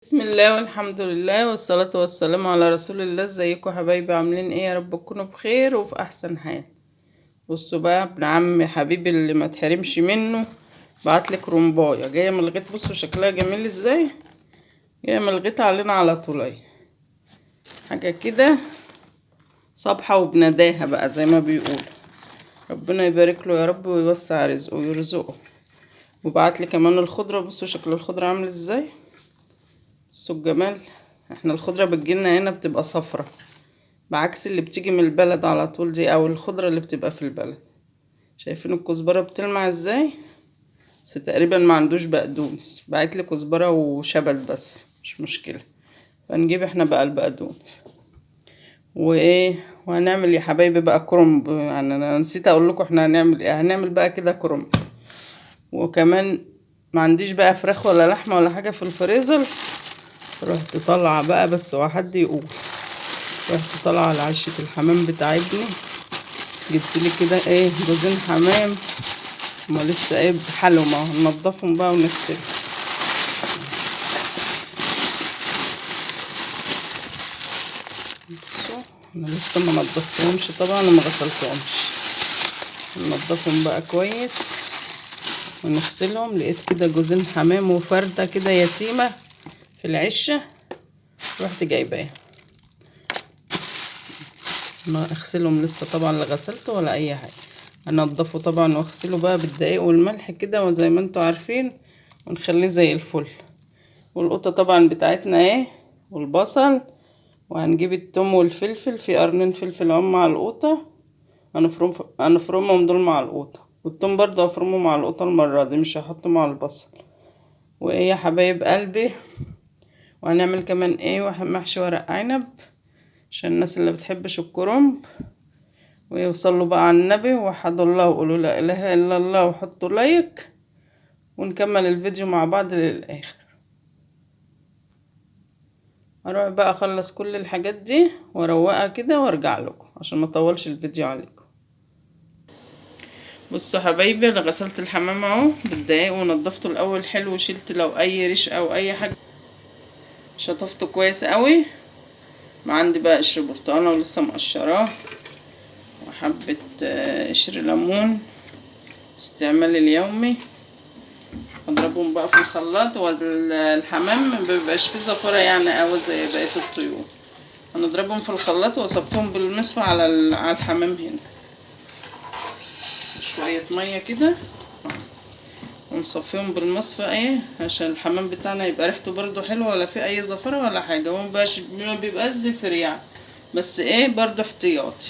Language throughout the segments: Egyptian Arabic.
بسم الله والحمد لله والصلاة والسلام على رسول الله. ازيكم حبايبي؟ عاملين ايه؟ يا رب تكونوا بخير وفي احسن حال. بصوا بقى، ابن عمي حبيبي اللي ما تحرمش منه بعتلي كرنبايه جاية من الغيط. بصوا شكلها جميل ازاي، جاية من الغيط علينا على طول اهي، حاجة كده صبحة وبنداها بقى زي ما بيقولوا. ربنا يبارك له يا رب ويوسع رزقه ويرزقه. وبعتلي كمان الخضرة، بصوا شكل الخضرة عامل ازاي، بصوا الجمال. احنا الخضرة بتجيلنا هنا بتبقى صفرة، بعكس اللي بتيجي من البلد على طول دي، او الخضرة اللي بتبقى في البلد. شايفين الكزبره بتلمع ازاي؟ بس تقريبا ما عندوش بقدونس، بعتلي كزبره وشبت بس، مش مشكلة، فنجيب احنا بقى البقدونس. وايه وهنعمل يا حبايبي بقى؟ كرنب. يعني انا نسيت اقول لكم احنا هنعمل ايه. هنعمل بقى كده كرنب، وكمان ما عنديش بقى فراخ ولا لحمه ولا حاجة في الفريزر. رحت طالعه بقى، بس هو حد يقول، رحت طالعه على عشه الحمام بتاع ابني، جبت لي كده ايه جوزين حمام، هما لسه ايه بحالهم اهو، ننضفهم بقى ونغسلهم. بصوا انا لسه ما نضفتهمش طبعا وما غسلتهمش، ننضفهم بقى كويس ونغسلهم. لقيت كده جوزين حمام وفرده كده يتيمة في العشه، رحت جايباها. ما اغسلهم لسه طبعا، لا غسلته ولا اي حاجة، انضفه طبعا واغسله بقى بالدقيق والملح كده وزي ما انتوا عارفين، ونخليه زي الفل. والقطه طبعا بتاعتنا ايه، والبصل، وهنجيب التوم والفلفل، في قرنين فلفل اهم مع القوطه، هنفرمهم دول مع القوطه، والتوم برضه هفرمه مع القوطه المرة دي، مش هحطه مع البصل. وايه يا حبايب قلبي، وهنعمل كمان ايه، محشي ورق عنب عشان الناس اللي بتحبش الكرنب. ويوصلوا بقى على النبي وحدوا الله وقولوا لا اله الا الله وحطوا لايك، ونكمل الفيديو مع بعض للاخر. اروح بقى اخلص كل الحاجات دي واروقها كده وارجع لكم عشان ما اطولش الفيديو عليكم. بصوا حبايبي، انا غسلت الحمام اهو بالدقيق ونضفته الاول حلو، وشلت لو اي ريش او اي حاجة، شطفته كويس قوي. ما عندي بقى قشر برتقانه ولسه مقشراه، وحبه قشر ليمون استعمال اليومي. اضربهم بقى في الخلاط. والحمام ما بيبقاش فيه زفاره يعني قوي زي بقية الطيور. هنضربهم في الخلاط واصفهم بالمصفى على الحمام هنا. شوية مية كده ونصفيهم بالمصفى ايه، عشان الحمام بتاعنا يبقى ريحته برضو حلوة ولا في اي زفره ولا حاجة، هو ما بيبقاش زفر يعني، بس ايه برضو احتياطي.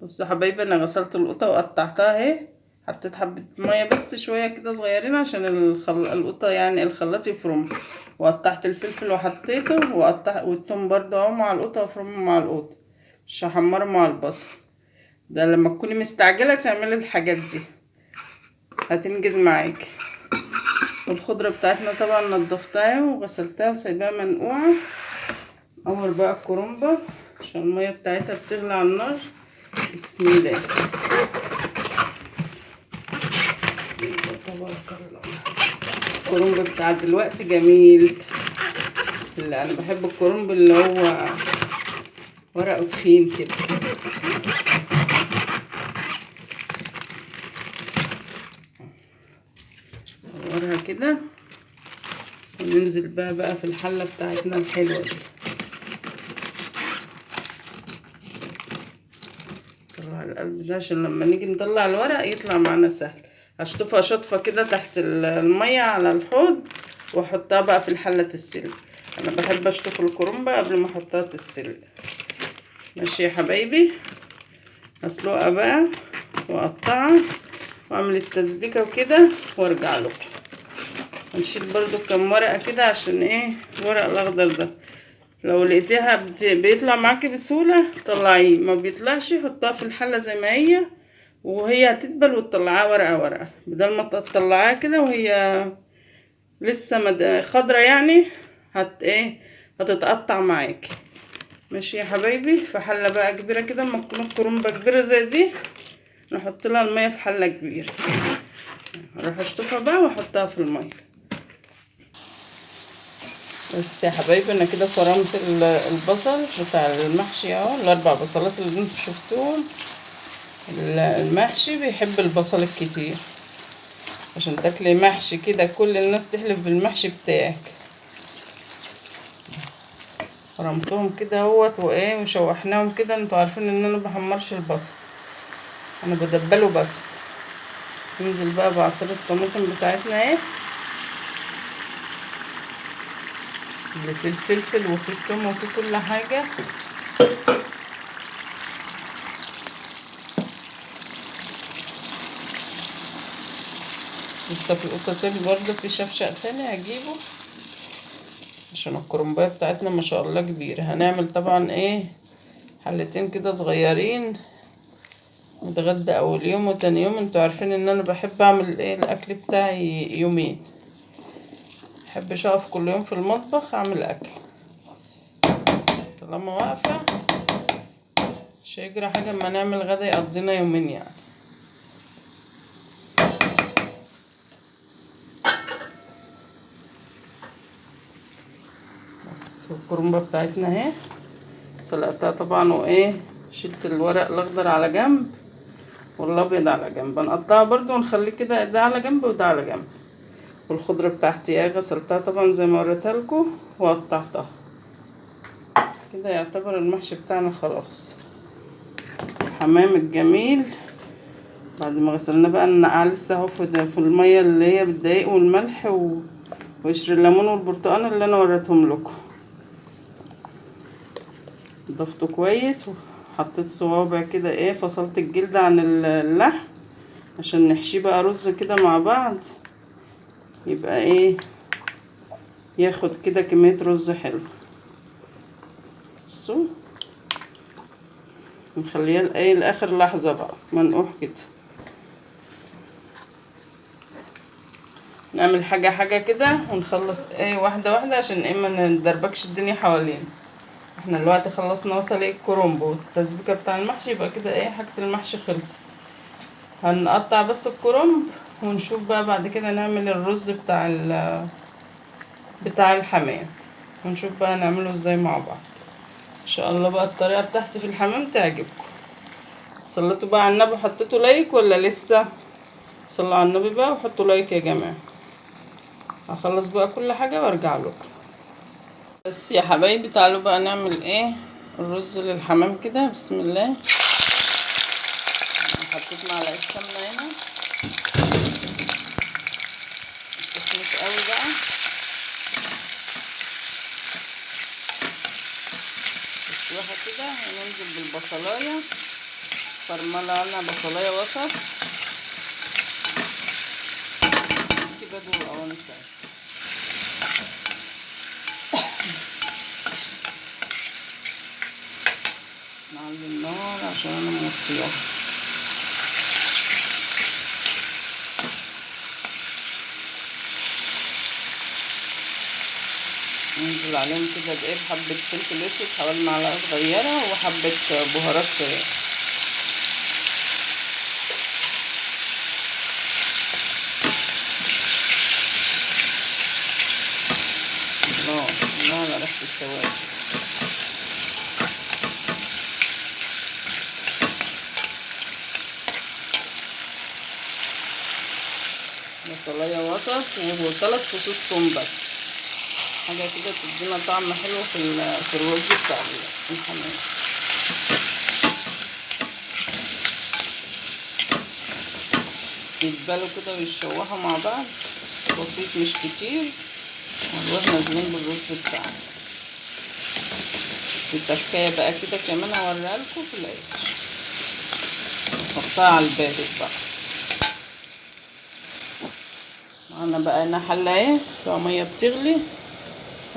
بصوا حبايبي، انا غسلت القطة وقطعتها اهي، حطيت حبه مية بس شوية كده صغيرين عشان القطة يعني الخلاط يفرم، وقطعت الفلفل وحطيته، وقطع والثوم برضو اهو مع القطة، وافرمه مع القطة، مش هحمره مع البصل. ده لما تكوني مستعجلة تعملي الحاجات دي هتنجز معاكي. والخضره بتاعتنا طبعا نضفتها وغسلتها وسايباها منقوعه. اول بقى الكرنبه عشان المية بتاعتها بتغلي على النار. بسم الله، بسم الله تبارك الله. الكرنب بتاع دلوقتي جميل، اللي انا بحب الكرنب اللي هو ورقة تخين كده. ندورها كده وننزل بقى في الحلة بتاعتنا الحلوة دي. نطلع القلب ده عشان لما نيجي نطلع الورق يطلع معانا سهل. هشطفها شطفه كده تحت المية على الحوض واحطها بقى في الحلة تتسلق. انا بحب اشطف الكرنبه قبل ما احطها تتسلق. ماشي يا حبايبي، اسلقها بقى واقطعها واعمل التسبيكه وكده وارجع لكم. هنشيل برضو كام ورقة كده عشان ايه الورق الاخضر ده لو لقيتيها بيطلع معاكي بسهولة طلعيه، ما بيطلعش حطها في الحلة زي ما هي وهي هتدبل وتطلعيها ورقة ورقة، بدل ما تطلعيها كده وهي لسه خضرة يعني هت ايه هتتقطع معاكي. ماشي يا حبايبي، في حله بقى كبيرة كده، اما تكون الكرنبه كبيرة زي دي نحط لها المية في حله كبيرة. هروح اشطفها بقى واحطها في المية. بس يا حبايبي انا كده فرمت البصل بتاع المحشي اهو، الاربع بصلات اللي انتوا شفتوهم. المحشي بيحب البصل الكتير، عشان تاكلي محشي كده كل الناس تحلف بالمحشي بتاعك. فرمتهم كده اهوت وايه وشوحناهم كده. انتوا عارفين ان انا بحمرش البصل، انا بدبله بس. ننزل بقى بعصير الطماطم بتاعتنا اهي، اللي فيه الفلفل وفيه الثوم وفيه كل حاجة. لسه في القطة تاني برضه في شفشق تاني هجيبه عشان الكرنبايه بتاعتنا ما شاء الله كبيرة. هنعمل طبعا ايه حلتين كده صغيرين، نتغدى اول يوم وتاني يوم. انتوا عارفين ان انا بحب اعمل ايه الاكل بتاعي يومين، بحبش اقف كل يوم في المطبخ اعمل اكل. طالما واقفة مش هيجرى حاجة اما نعمل غدا يقضينا يومين يعني. بس الكرنبه بتاعتنا اهي سلقتها طبعا، وايه شلت الورق الاخضر على جنب والابيض على جنب، هنقطعه برضو ونخليه كده ده على جنب وده على جنب. والخضره بتاعتي اهي غسلتها طبعا زي ما وريتها لكم وقطعتها كده. يعتبر المحشي بتاعنا خلاص. الحمام الجميل بعد ما غسلناه بقى ننقع لسه اهو في المية اللي هي بالدقيق والملح وقشر الليمون والبرتقال اللي انا وريتهم لكم. ضفته كويس وحطيت صوابع كده ايه، فصلت الجلد عن اللحم عشان نحشيه بقى رز كده مع بعض، يبقى ايه ياخد كده كمية رز حلو. بصوا نخليها لايه لاخر لحظة بقى منقوح كده. نعمل حاجة حاجة كده ونخلص ايه واحدة واحدة عشان ايه ما ندربكش الدنيا حوالينا. احنا دلوقتي خلصنا وصل ايه الكرنب والتسبيكة بتاع المحشي، يبقى كده ايه حاجة المحشي خلصت. هنقطع بس الكرنب ونشوف بقى بعد كده نعمل الرز بتاع الحمام، ونشوف بقى نعمله ازاي مع بعض ان شاء الله. بقى الطريقة بتاعتي في الحمام تعجبكم. صليتوا بقى على النبي وحطيتوا like ولا لسه؟ صلوا على النبي بقى وحطوا like يا جماعة. هخلص بقى كل حاجة وارجع لكم. بس يا حبايبي تعالوا بقى نعمل ايه الرز للحمام كده. بسم الله. حطيت معلقه سمنه هنا، سخنت قوي بقى. تشويحه كده وننزل بالبصلايه، فرمله انا بصلايه وسط كده بدو قوانص. نعلي النار عشان انا موطياها. ننزل عليهم كده بايه بحبة فلفل اسود حوالي معلقة صغيرة وحبة بهارات فراخ. الله الله على ريحة التوابل. بصلاية وسط وثلاث فصوص ثوم بس، حاجة كده تدينا طعم حلو في الرز بتاع الحمام. يتبلوا كده ويتشوحوا مع بعض بسيط مش كتير، ونروح نازلين بالرز بتاعنا. التكايه بقى كده كمان هوريها لكم في الاخر، نحطها على البارد بقى. معانا بقى هنا حله اهي فيها مية بتغلي،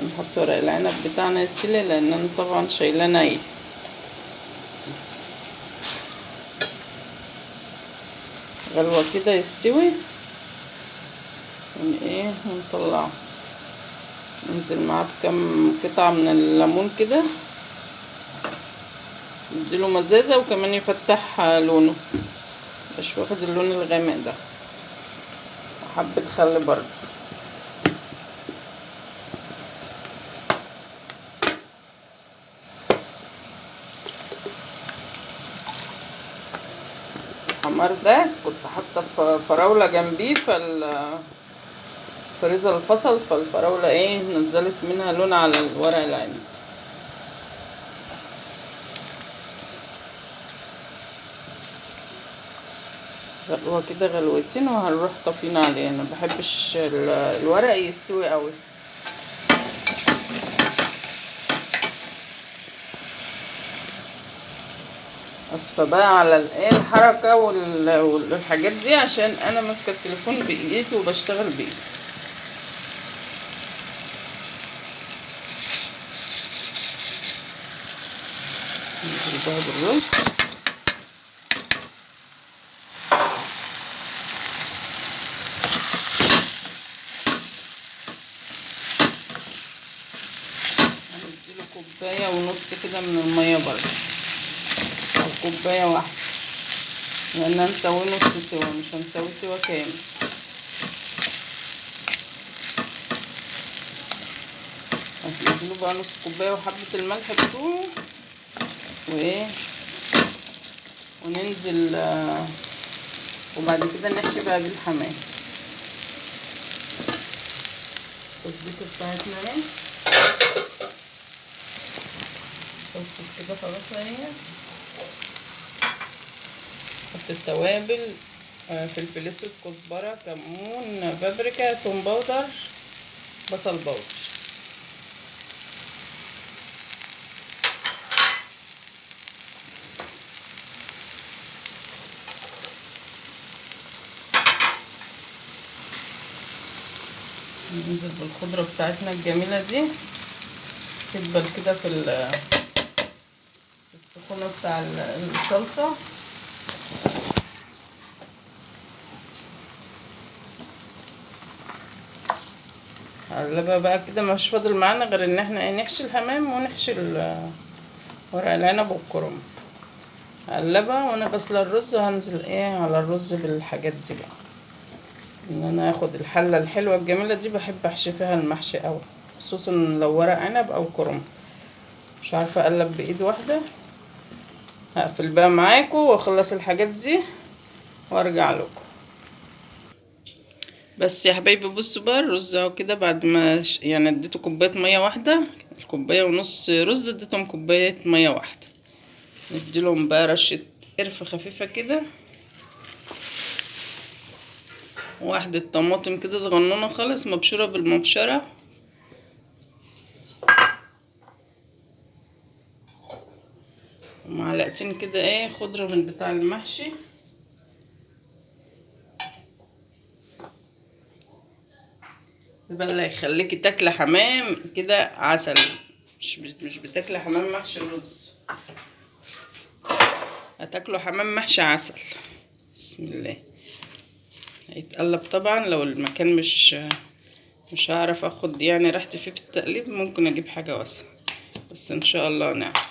نحط ورق العنب بتاعنا يستوي لان انا طبعا شايلاه ني. غلوه كده يستوي ون ايه ونطلعه. ننزل معاه بكم قطعه من الليمون كده نديله مزازه، وكمان يفتح لونه مش واخد اللون الغامق ده. وحبه خل برضه. الحمار ده كنت حاطه فراوله جنبيه، فالفريزر الفصل، فالفراوله ايه نزلت منها لون على الورق العنب. غلوه كده غلوتين وهنروح طافيين عليه. انا مبحبش الورق يستوي قوي. اسفه بقى على الايه الحركة والحاجات دي، عشان انا ماسكه التليفون بايدي وبشتغل بايدي. ننزل بقى بالرز. هنديله كوباية ونص كده من المية برده، او كوباية واحدة، لان هنسويه نص سوا مش هنسويه سوا كامل. هنديله بقى نص كوباية وحبه الملح بتوعه، وايه وننزل، وبعد كده نحشي بقى بالحمام. التسبيكه بتاعتنا اهي خلصت كده خلاص اهي. نحط التوابل، فلفل اسود، كزبره، كمون، بابريكا، توم powder، بصل powder. ننزل بالخضره بتاعتنا الجميلة دي، تدبل كده في السخونه بتاع الصلصه. هقلبها بقى كده، مش فاضل معانا غير ان احنا نحشي الحمام ونحشي ورق العنب والكرنب. هقلبها وانا غسله الرز، هنزل ايه على الرز بالحاجات دي بقى. ان انا اخد الحلة الحلوة الجميلة دي، بحب احشي فيها المحشي قوي، خصوصا لو ورق عنب او كرنب. مش عارفه اقلب بايد واحدة. هقفل بقى معاكم واخلص الحاجات دي وارجع لكم. بس يا حبايبي بصوا بقى الرز اهو كده، بعد ما يعني اديته كوباية مية واحدة، الكوباية ونص رز اديتهم كوباية مية واحدة. نديلهم بقى رشه قرفه خفيفة كده، واحدة طماطم كده صغنونه خالص مبشوره بالمبشره، ومعلقتين كده ايه خضرة من بتاع المحشي. ده اللي هيخليكي تاكلي حمام كده عسل، مش بتاكلي حمام محشي رز، هتاكلوا حمام محشي عسل. بسم الله. هيتقلب طبعا، لو المكان مش هعرف اخد يعني راحتي فيه في التقليب، ممكن اجيب حاجة واسعة، بس ان شاء الله نعرف.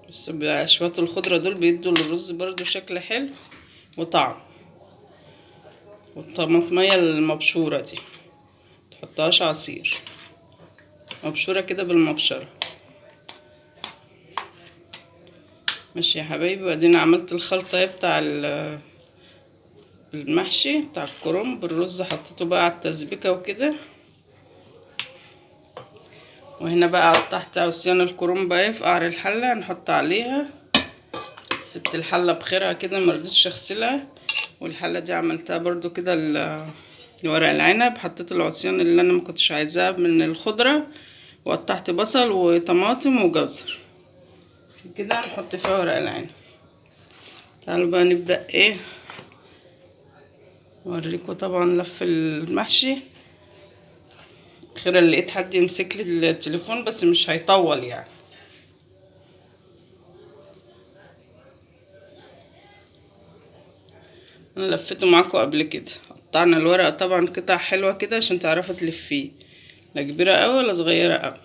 بس شوية الخضرة دول بيدوا للرز برضو شكل حلو وطعم. والطماطميه المبشوره دي متحطهاش عصير، مبشوره كده بالمبشره. ماشي يا حبايبي. وادينا عملت الخلطة بتاع المحشي بتاع الكرنب بالرز، حطيته بقى على التسبيكه وكده. وهنا بقى قطعت عصيان الكرنب اهي في قعر الحلة، هنحط عليها. سبت الحلة بخيرها كده، مرضتش اغسلها. والحله دي عملتها برضو كده ورق العنب، حطيت العصيان اللي انا ما كنتش عايزاها من الخضرة، وقطعت بصل وطماطم وجزر كده، هنحط فيها ورق العنب. تعالوا بقى نبدأ ايه، اوريكم طبعا لف المحشي. اخيرا لقيت حد يمسك لي التليفون، بس مش هيطول يعني. انا لفيته معاكم قبل كده. قطعنا الورقة طبعا قطع حلوة كده عشان تعرفوا تلفيه، لا كبيرة قوي ولا صغيرة قوي.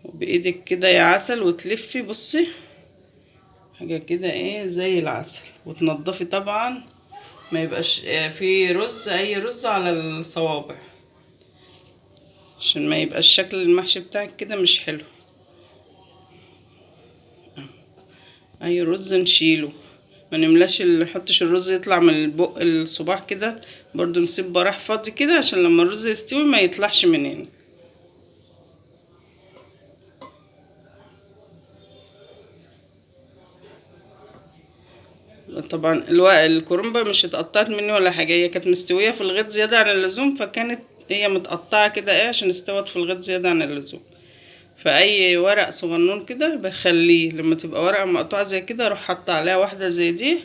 وبايدك كده يا عسل وتلفي، بصي حاجة كده ايه زي العسل. وتنضفي طبعا، ما يبقاش في رز، اي رز على الصوابع، عشان ما يبقاش شكل المحشي بتاعك كده مش حلو. اي رز نشيله، ما نملاش، نحطش الرز يطلع من البق الصباع كده، برضو نسيب براح فاضي كده عشان لما الرز يستوي ما يطلعش من هنا. طبعا الكرنبه مش اتقطعت مني ولا حاجة، هي كانت مستوية في الغيط زيادة عن اللزوم، فكانت هي متقطعه كده ايه عشان استوت في الغيط زيادة عن اللزوم. فاي ورق صغنون كده بخليه لما تبقى ورقة مقطوعة زي كده اروح حاطه عليها واحدة زي دي،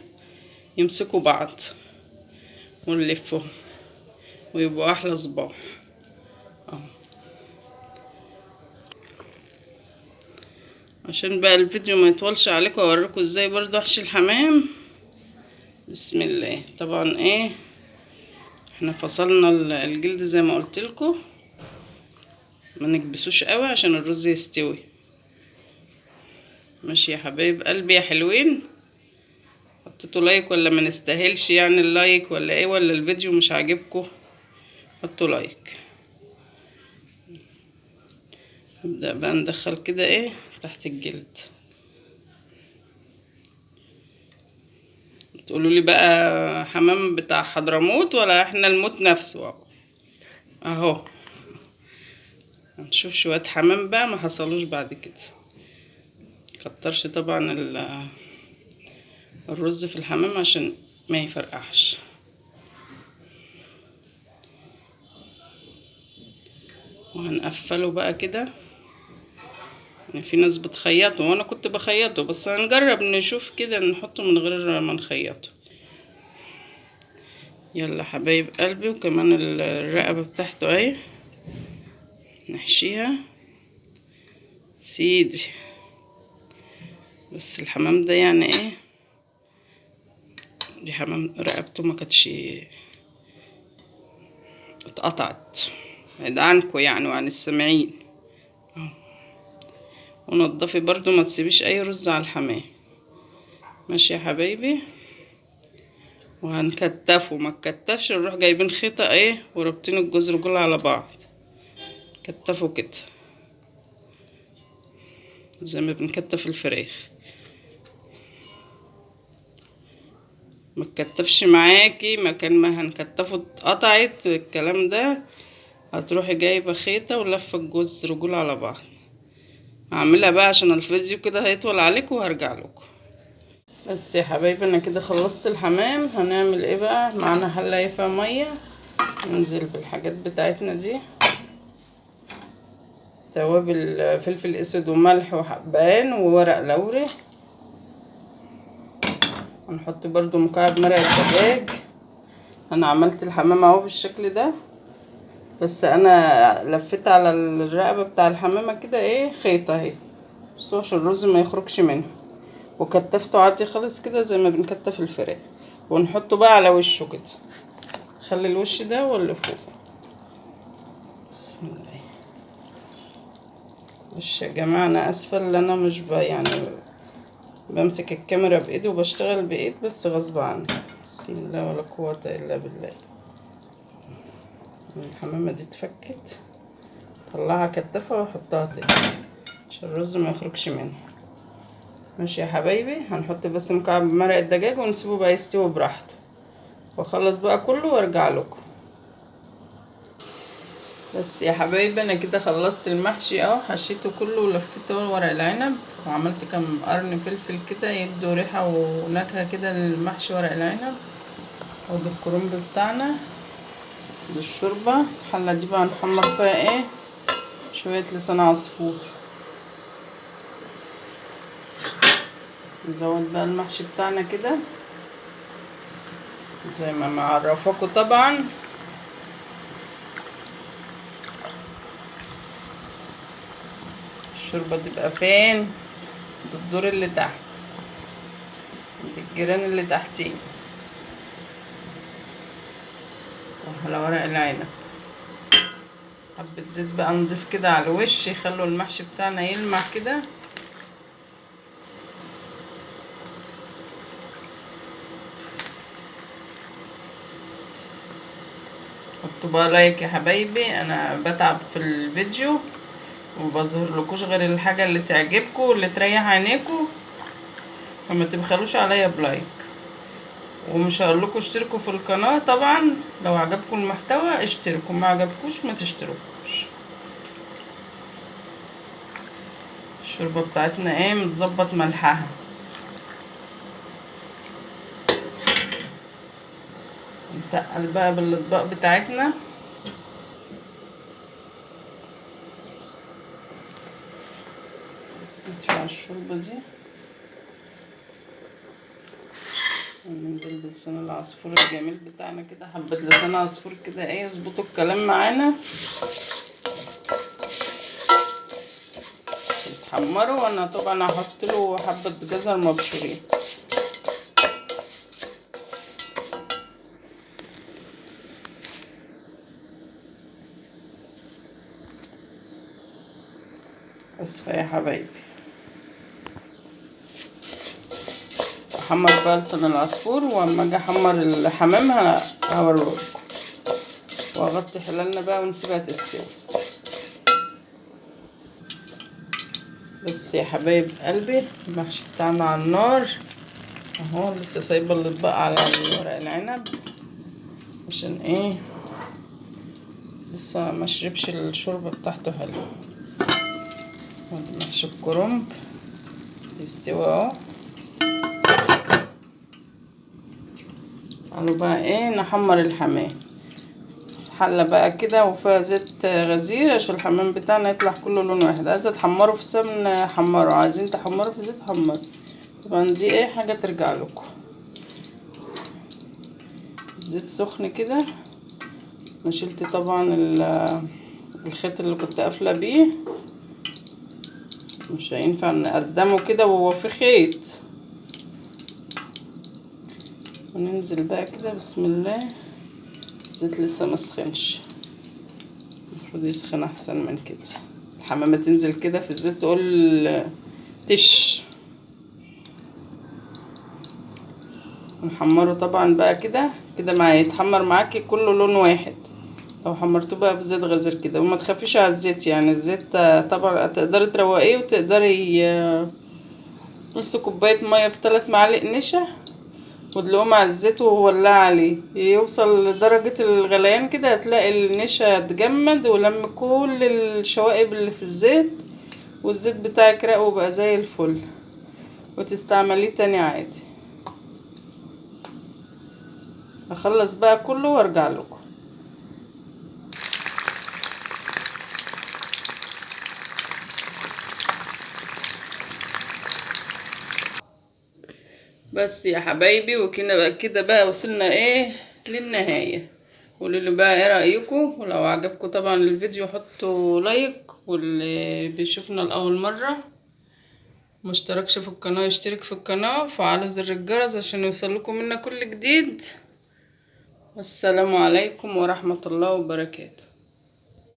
يمسكوا بعض ونلفهم ويبقوا احلى صباع اهو. عشان بقى الفيديو ما يطولش عليكم اوريكم ازاي برضو احشي الحمام. بسم الله. طبعا ايه احنا فصلنا الجلد زي ما قلت لكم، ما نكبسوش قوي عشان الرز يستوي. ماشي يا حبايب قلبي يا حلوين، حطيتوا like ولا ما نستاهلش يعني ال like ولا ايه، ولا الفيديو مش عاجبكم؟ حطوا like. نبدأ بقى ندخل كده ايه تحت الجلد. تقولوا لي بقى حمام بتاع حضرموت ولا احنا الموت نفسه؟ اهو هنشوف شوية حمام بقى ما حصلوش بعد كده. كترش طبعا الرز في الحمام عشان ما يفرقعش. وهنقفله بقى كده، يعني في ناس بتخيطه وانا كنت بخيطه، بس هنجرب نشوف كده نحطه من غير ما نخيطه. يلا حبايب قلبي. وكمان الرقبة بتاعته اهي نحشيها سيدي. بس الحمام ده يعني ايه، دي حمام رقبته ما كانتش اتقطعت، بعيد عنكم يعني وعن السامعين اهو. ونضفي برضو ما تسيبيش اي رز على الحمام. ماشي يا حبايبي. وهنكتفه، ما تكتفش نروح جايبين خيطه ايه وربطين الجزر كله على بعض، كتفه كده زي ما بنكتف الفراخ. ما تكتفش معاكي مكان ما هنكتفه اتقطعت الكلام ده، هتروحي جايبه خيطه ولفه الجوز رجول على بعض. هعملها بقى عشان الفيديو كده هيطول عليكم وهرجع لكم. بس يا حبايبي انا كده خلصت الحمام. هنعمل ايه بقى؟ معانا حله فيها مية، ننزل بالحاجات بتاعتنا دي، توابل فلفل اسود وملح وحبهان وورق لوري. هنحط برضو مكعب مرق الدجاج. انا عملت الحمام اهو بالشكل ده، بس انا لفيت على الرقبة بتاع الحمامة كده ايه خيطه اهي، بصوا عشان الرز ما يخرجش منها، وكتفته عادي خالص كده زي ما بنكتف الفراخ. ونحطه بقى على وشه كده، خلي الوش ده واللي فوق. بسم الله. وش يا جماعة انا اسفه ان انا مش يعني بمسك الكاميرا بايدي وبشتغل بايد، بس غصب عني. بسم الله ولا قوة الا بالله. الحمامة دي اتفكت، طلعها كتفها واحطها تاني عشان الرز ما يخرجش منها. ماشي يا حبايبي. هنحط بس مكعب مرق الدجاج ونسيبه بقى يستوي براحته، واخلص بقى كله وارجع لكم. بس يا حبايبي انا كده خلصت المحشي اهو، حشيته كله ولفيته ورق العنب، وعملت كم قرن فلفل كده يدوا ريحه ونكهه كده للمحشي ورق العنب. وده الكرنب بتاعنا، دي الشوربة. الحلة دي بقى هنحمر فيها ايه شوية لسان عصفور. نزود بقى المحشي بتاعنا كده زي ما معرفاكم طبعا. الشوربة تبقى فين؟ الدور اللي تحت عند الجيران اللي تحتيه. وعلى ورق العنب حبة زيت بقى نضيف كده على الوش، يخلوا المحشي بتاعنا يلمع كده. حطوا بقى لايك يا حبايبي، انا بتعب في الفيديو وبظهر لكوش غير الحاجة اللي تعجبكم واللي تريح عينيكم. فما تبخلوش عليا ب like. ومش هقول لكم اشتركوا في القناة، طبعا لو عجبكم المحتوى اشتركوا، ما عجبكوش ما تشتركوش. الشوربة بتاعتنا ايه متظبط ملحها. نتقل بقى بالاطباق بتاعتنا. ندفع الشوربة دي وننزل بلسان العصفور الجميل بتاعنا كده، حبة لسان عصفور كده ايه يظبطوا الكلام معانا، يتحمروا. وانا طبعا هحط له حبة جزر مبشورين. اسفة يا حبايبي. احمر بقى لسان العصفور، واما اجي احمر الحمام هوريكم. واغطي حلالنا بقى ونسيبها تستوي. بس يا حبايب قلبي المحشي بتاعنا على النار اهو، لسه سايبه الاطباق على ورق العنب عشان ايه لسه ما شربش الشوربة بتاعته. حلو محشي الكرنب يستوي اهو. تعالوا بقى ايه نحمر الحمام. حله بقى كده وفيها زيت غزير عشان الحمام بتاعنا يطلع كله لون واحد. عايزه تحمره في سمن حمرة، عايزين تحمره في زيت حمرة، طبعا دي ايه حاجة ترجع لكم. الزيت سخن كده، انا شلت طبعا الخيط اللي كنت قافله بيه، مش هينفع نقدمه كده وهو في خيط. وننزل بقى كده بسم الله. الزيت لسه ما سخنش، المفروض يسخن احسن من كده. الحمامة تنزل كده في الزيت تقول تش. نحمره طبعا بقى كده كده، ما يتحمر معاكي كله لون واحد لو حمرتوه بقى بزيت غزير كده. وما تخافيش على الزيت، يعني الزيت طبعا تقدري تروقيه، وتقدري نص كوباية مية في 3 معالق نشا ودلقوه مع الزيت وولعه عليه يوصل لدرجة الغليان كده، هتلاقي النشا اتجمد ولم كل الشوائب اللي في الزيت، والزيت بتاعك راق وبقى زي الفل، وتستعمليه تاني عادي. اخلص بقى كله وارجع لكم. بس يا حبايبي، وكده بقى كده بقى وصلنا ايه للنهاية. قولوا لي بقى ايه رأيكم، ولو عجبكم طبعا الفيديو حطوا لايك، واللي بيشوفنا لأول مرة مشتركش في القناة يشترك في القناة وفعلوا زر الجرس عشان يوصلكم منا كل جديد. والسلام عليكم ورحمة الله وبركاته.